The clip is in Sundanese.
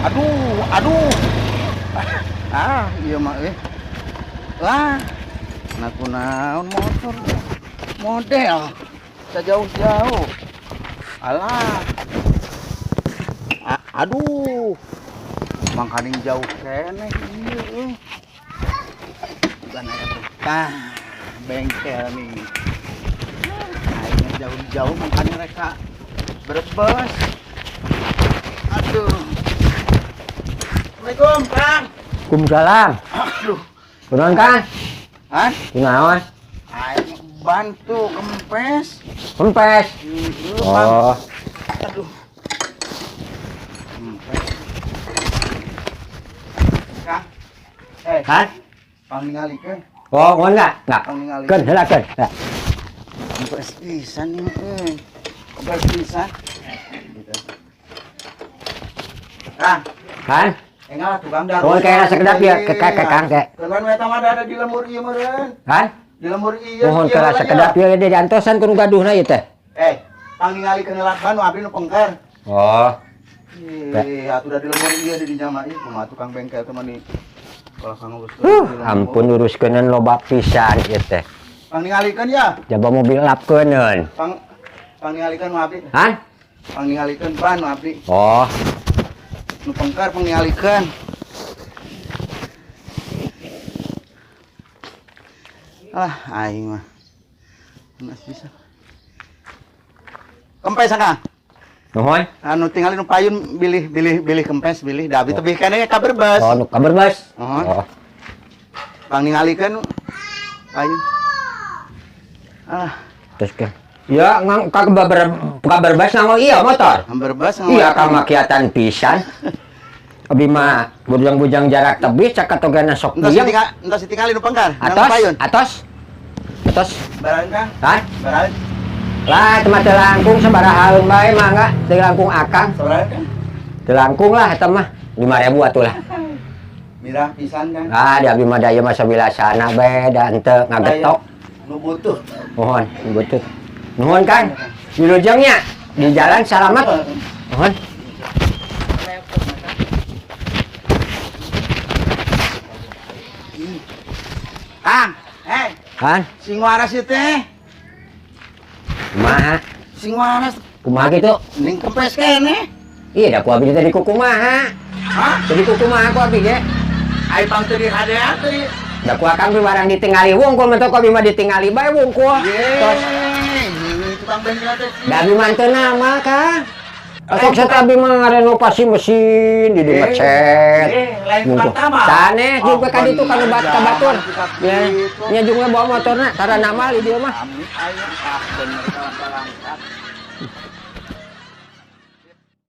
Aduh, aduh. Ah, iya mah eh. Lah, nah kunaon motor model sejauh-jauh. Alah. Aduh. Mangkaning jauh keneh ieu euy. Bukan aya tah bengkel nih. Aing jauh-jauh mangkaning reka Brebes. Aduh. Assalamualaikum, Kang. Waalaikumsalam. Aduh. Kunaon, Kang? Hah? Kunaon? Aing bantu kempes. Kempes. Bang. Oh, Aduh. Kempes. Kang. Eh, hah? pangningalikeun. Oh, ngon enggak? Enggak. Pangningalikeun. Keun, heula keun. Heula. Kempes pisan ieu euy. Kempes pisan. Gitu. Kang, Hah? Enggak tukang daru. Oh, kayaknya sekedap ya ke Kang ke. Keun eta mah ada di lembur ieu meureun. Hah? Di lembur ieu. Mohon ieu kela heula, sekedap ieu. ya dia diantosan ku nu gaduhna ieu teh. Eh, pangningalikeun heula ban nu abdi nu pengker. Oh, Ih, atuh da di lembur ieu di dinya mah ieu kumaha tukang bengkel teh mah di kalau kang nguruskeun di lembur. Ampun uruskeun loba pisan ieu teh. Pangningalikeun ya. Jaba mobil lapkeuneun. Pangningalikeun nu abdi. Hah? Pangningalikeun ban nu abdi. Oh, Nu pengker pangningalikeun. Alah, aing mah. Geus bisa. Kempes Kang. Nuhun. Anu tingali nu payun bilih bilih bilih kempes bilih da abdi tebih keneh ka Brebes. Oh, nu ka Brebes. Nuhun. Oh. Pangningalikeun payun. Alah, Terus ke. Ya, ngang ka ka Brebes nganggo iya motor. Brebes Iya, ka makiatan pisan. Abi mah bujang-bujang jarak tebih cak katogana sok Entos dieu. ditinggal, entos ditinggali nu pengkar, nang Atos, payun. atos. Atos. Baraheun Kang, Hah? Baraheun. Lah, teu mah teu langkung sabaraha bae mangga, teu langkung akang. Sabaraha Kang? Teu langkung lah eta mah. 5.000 atuh lah. Mirah pisan Kang. Ah, di abi mah da ieu mah sabilasana bae da henteu ngagetok. Nu butuh. Mohon, butuh. Nuhun Kang. Wilujeng nya di jalan selamat. Nuhun. Kang, eh, Kan? Sing waras ieu teh. Kumaha? Sing waras Kumaha kitu? ning kempes keneh. Iya, da ku abi teh di kukumaha. Hah? Jadi kukumaha ku abi ge? Ai pang teu dihadean teh. Da ku akang bi barang ditingali wungkul mentok ku abi mah ditingali bae wungkul. Tos Ye, tukang bengkel teh. da abi mah teu nama Kang. Sok sok abi mah ngarenovasi mesin di dieu ngecet. Lain tukang tambal. Sanes Oh, juga ka ditu ka nu bat ka batur. bener, Ya, gitu. nya jeung bawa motorna tara namal di dieu mah. Amit aya ah bener kalangkat.